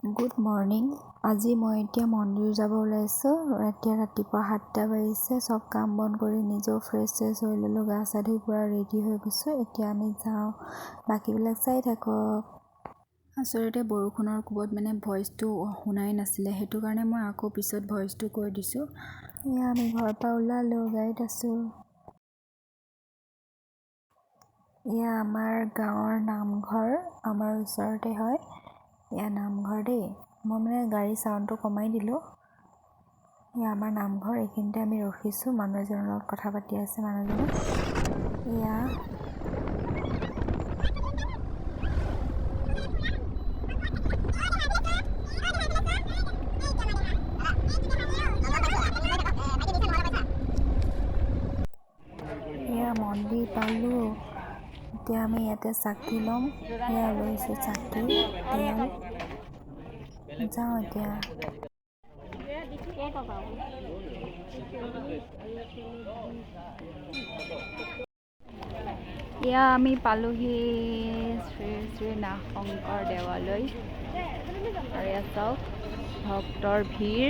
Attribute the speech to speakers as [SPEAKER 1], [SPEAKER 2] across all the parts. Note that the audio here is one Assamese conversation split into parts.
[SPEAKER 1] Good morning. আজি মই এতিয়া মন্দিৰ যাব ওলাইছোঁ। এতিয়া ৰাতিপুৱা 7টা বাজিছে। চব কাম বন কৰি নিজেও ফ্ৰেছ শ্ৰেছ হৈ ল'লোঁ, গা চা ধুই পূৰা ৰেডি হৈ গৈছোঁ। এতিয়া আমি যাওঁ, বাকীবিলাক চাই থাকক। আচলতে বৰষুণৰ কোবত মানে ভইচটো শুনাই নাছিলে, সেইটো কাৰণে মই আকৌ পিছত ভইচটো কৈ দিছোঁ। এয়া আমি ঘৰৰ পৰা ওলালোঁ, গাড়ীত আছোঁ। এয়া আমাৰ গাঁৱৰ নামঘৰ, আমাৰ ওচৰতে হয়। এয়া নামঘৰ দেই। মই মানে গাড়ীৰ চাউণ্ডটো কমাই দিলোঁ। এয়া আমাৰ নামঘৰ, এইখিনিতে আমি ৰখিছোঁ। মানুহ এজনৰ লগত কথা পাতি আছে মানুহজনে। এয়া এয়া মন্দিৰ পালোঁ। এতিয়া আমি ইয়াতে চাকি ল'ম। এয়া লৈছোঁ চাকি তেল। যাওঁ এতিয়া।
[SPEAKER 2] এয়া আমি পালোহি শ্ৰী শ্ৰী নাগ শংকৰ দেৱালয়। আৰু ইয়াত চাওক ভক্তৰ ভিৰ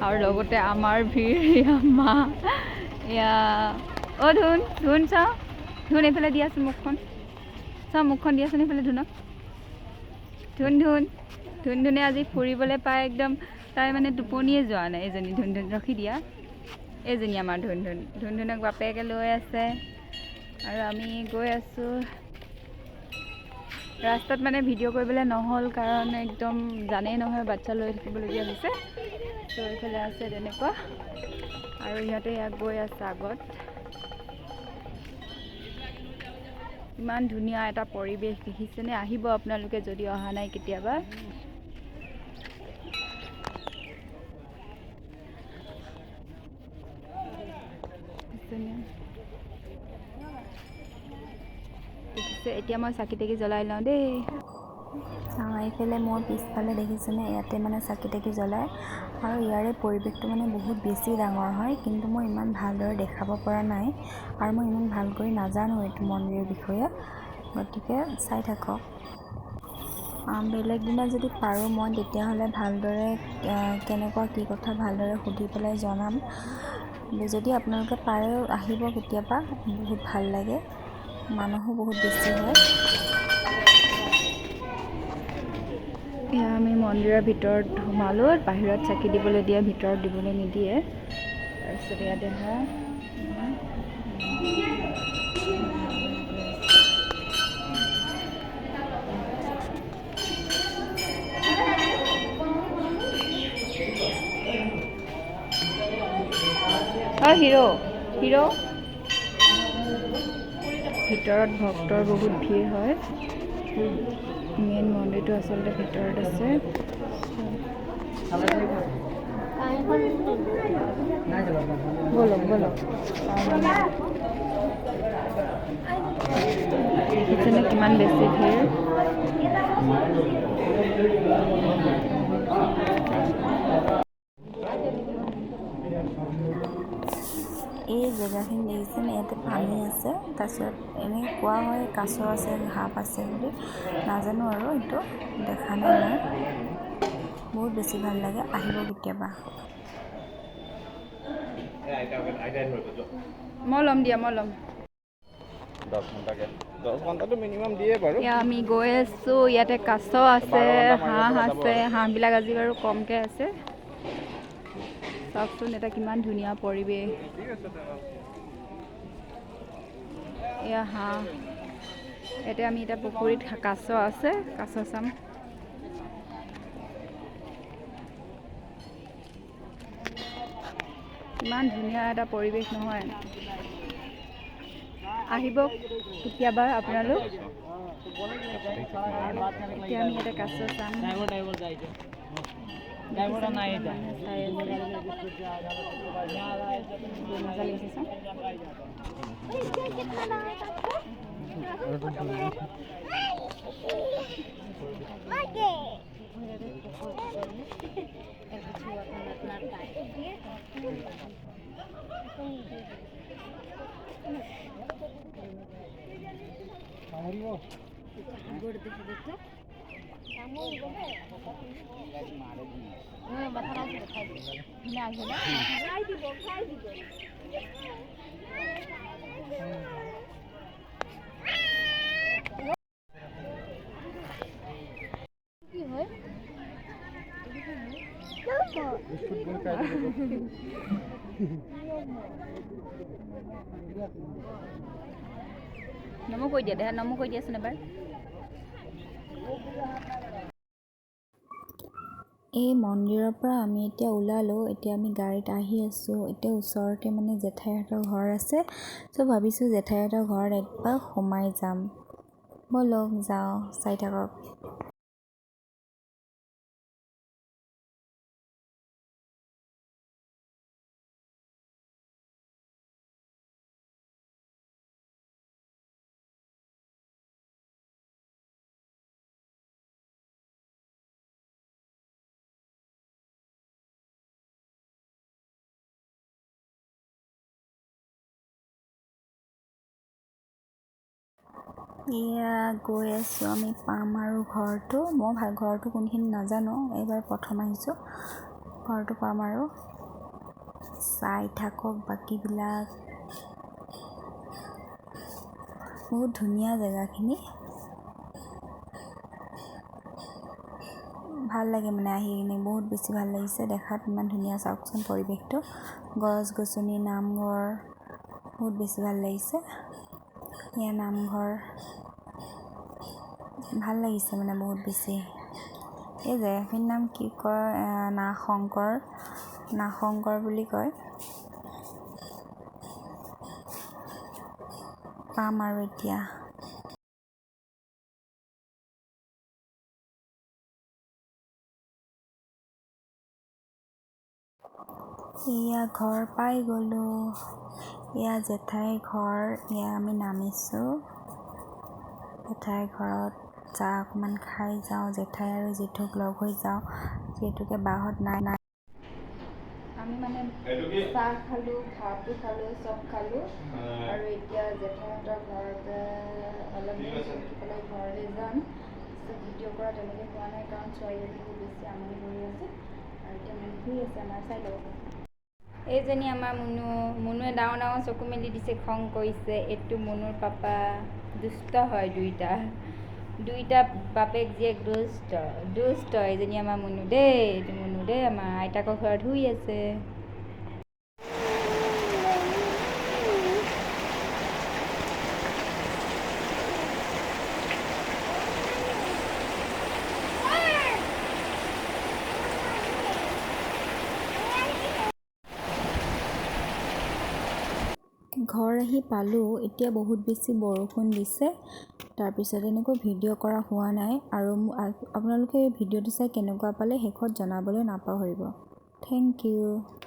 [SPEAKER 2] আৰু লগতে আমাৰ ভিৰ। এয়া মা, এয়া অ' ধুন ধুন চাওঁ, ধুন এইফালে দিয়াচোন মুখখন, চাওঁ মুখখন দিয়াচোন এইফালে ধুনক। ধুন ধুন ধুন ধুনে আজি ফুৰিবলৈ পাই একদম তাই মানে টোপনিয়ে যোৱা নাই। এজনী ধুন ধুন ৰখি দিয়া, এইজনী আমাৰ ধুন ধুন। ধুন ধুনক বাপেকে লৈ আছে আৰু আমি গৈ আছোঁ। ৰাস্তাত মানে ভিডিঅ' কৰিবলৈ নহ'ল, কাৰণ একদম জানেই নহয় বাচ্ছা লৈ থাকিবলগীয়া হৈছে। ত' এইফালে আছে তেনেকুৱা আৰু ইহঁতে ইয়াত গৈ আছে আগত। ইমান ধুনীয়া এটা পৰিৱেশ দেখিছেনে? আহিব আপোনালোকে যদি অহা নাই কেতিয়াবা। দেখিছে? এতিয়া মই চাকি তাকি জ্বলাই লওঁ দেই।
[SPEAKER 1] এইফালে মোৰ পিছফালে দেখিছেনে, ইয়াতে মানে চাকি তাকি জ্বলায় আৰু ইয়াৰে পৰিৱেশটো মানে বহুত বেছি ডাঙৰ হয়, কিন্তু মই ইমান ভালদৰে দেখাব পৰা নাই আৰু মই ইমান ভাল কৰি নাজানো এইটো মন্দিৰৰ বিষয়ে, গতিকে চাই থাকক। বেলেগ দিনা যদি পাৰোঁ মই তেতিয়াহ'লে ভালদৰে কেনেকুৱা কি কথা ভালদৰে সুধি পেলাই জনাম। যদি আপোনালোকে পাৰে আহিব কেতিয়াবা, বহুত ভাল লাগে, মানুহো বহুত বেছি হয়।
[SPEAKER 2] এয়া আমি মন্দিৰৰ ভিতৰত সোমালোঁ। বাহিৰত চাকি দিবলৈ দিয়ে, ভিতৰত দিবলৈ নিদিয়ে। তাৰপিছত ইয়াত দেখা অ' হিৰ' হিৰ'। ভিতৰত ভক্তৰ বহুত ভিৰ হয়। মেইন মন্দিৰটো আচলতে ভিতৰত আছে। ব'লক ব'লক। দেখিছেনে কিমান বেছি ভিৰ?
[SPEAKER 1] এই জেগাখিনি দেখিছেনে, ইয়াতে পানী আছে। তাৰপিছত এনেই কোৱা হয় কাছ আছে, সাপ আছে বুলি, নাজানো আৰু এইটো দেখা নাই মই। বহুত বেছি ভাল লাগে, আহিব কেতিয়াবা।
[SPEAKER 2] মই ল'ম দিয়া, মই ল'ম।
[SPEAKER 3] 10 ঘণ্টাকে, 10 ঘণ্টাটো মিনিমাম দিয়ে বাৰু।
[SPEAKER 2] এয়া আমি গৈ আছোঁ। ইয়াতে কাছ আছে, হাঁহ আছে। হাঁহবিলাক আজি বাৰু কমকৈ আছে। চাওকচোন এটা কিমান ধুনীয়া পৰিৱেশ। এয়া হাঁহ। ইয়াতে আমি এতিয়া পুখুৰীত কাছ আছে, কাছ চাম। ইমান ধুনীয়া এটা পৰিৱেশ নহয়? আহিব কেতিয়াবা আপোনালোক। এতিয়া আমি ইয়াতে কাছ চাম। চাই আছে, মজা লাগিছে চাম। নমো কৈ দিয়া দেহা, নমো কৈ দিয়াচোন এবাৰ।
[SPEAKER 1] এই মন্দিৰৰ পৰা আমি এতিয়া ওলালোঁ। এতিয়া আমি গাড়ীত আহি আছোঁ। এতিয়া ওচৰতে মানে জেঠাইহঁতৰ ঘৰ আছে, চ' ভাবিছোঁ জেঠাইহঁতৰ ঘৰত একবাৰ সোমাই যাম। ব'লক যাওঁ, চাই থাকক। এয়া গৈ আছোঁ আমি, পাম আৰু ঘৰটো। মই ভাল ঘৰটো কোনখিনি নাজানো, এইবাৰ প্ৰথম আহিছোঁ। ঘৰটো পাম আৰু, চাই থাকক বাকীবিলাক। বহুত ধুনীয়া জেগাখিনি, ভাল লাগে মানে আহি কিনে, বহুত বেছি ভাল লাগিছে দেখাত, ইমান ধুনীয়া। চাওকচোন পৰিৱেশটো, গছ গছনি, নামঘৰ, বহুত বেছি ভাল লাগিছে। এয়া নামঘৰ, ভাল লাগিছে মানে বহুত বেছি। এই জেগাখিনিৰ নাম কি কয়, নাগশংকৰ, নাগশংকৰ বুলি কয়। পাম আৰু এতিয়া। এয়া ঘৰ পাই গ'লোঁ। এয়া জেঠাইৰ ঘৰ, এয়া আমি নামিছোঁ। জেঠাইৰ ঘৰত চাহ অকণমান খাই যাওঁ, জেঠাই আৰু জেঠুক লগ হৈ যাওঁ, যিহেতুকে বাহঁত নাই। নাই
[SPEAKER 2] আমি মানে চাহ খালোঁ, ভাতো খালোঁ, চব খালোঁ আৰু এতিয়া জেঠাইহঁতৰ ঘৰৰ পৰা অলপ দেৰি থাকি পেলাই ঘৰলৈ যাম। তাৰপিছত ভিডিঅ' কৰা তেনেকৈ হোৱা নাই, কাৰণ ছোৱালীজনী বহুত বেছি আমনি কৰি আছে। আৰু এতিয়া মানে শুই আছে আমাৰ, চাই লওক। এইজনী আমাৰ মুনু। মুনুৱে ডাঙৰ ডাঙৰ চকু মেলি দিছে, খং কৰিছে। এইটো মুনুৰ পাপা, দুষ্ট হয় দুইটা, দুইটা বাপেক জীয়েক দুষ্ট দুষ্ট। এইজনী আমাৰ মুনু দেই, এইটো মুনু দেই, আমাৰ আইতাকৰ ঘৰত শুই আছে।
[SPEAKER 1] ঘৰ আহি পালোঁ। এতিয়া বহুত বেছি বৰষুণ দিছে। তাৰপিছত এনেকৈ ভিডিঅ' কৰা হোৱা নাই। আৰু আপোনালোকে এই ভিডিঅ'টো চাই কেনেকুৱা পালে শেষত জনাবলৈ নাপাহৰিব। Thank you.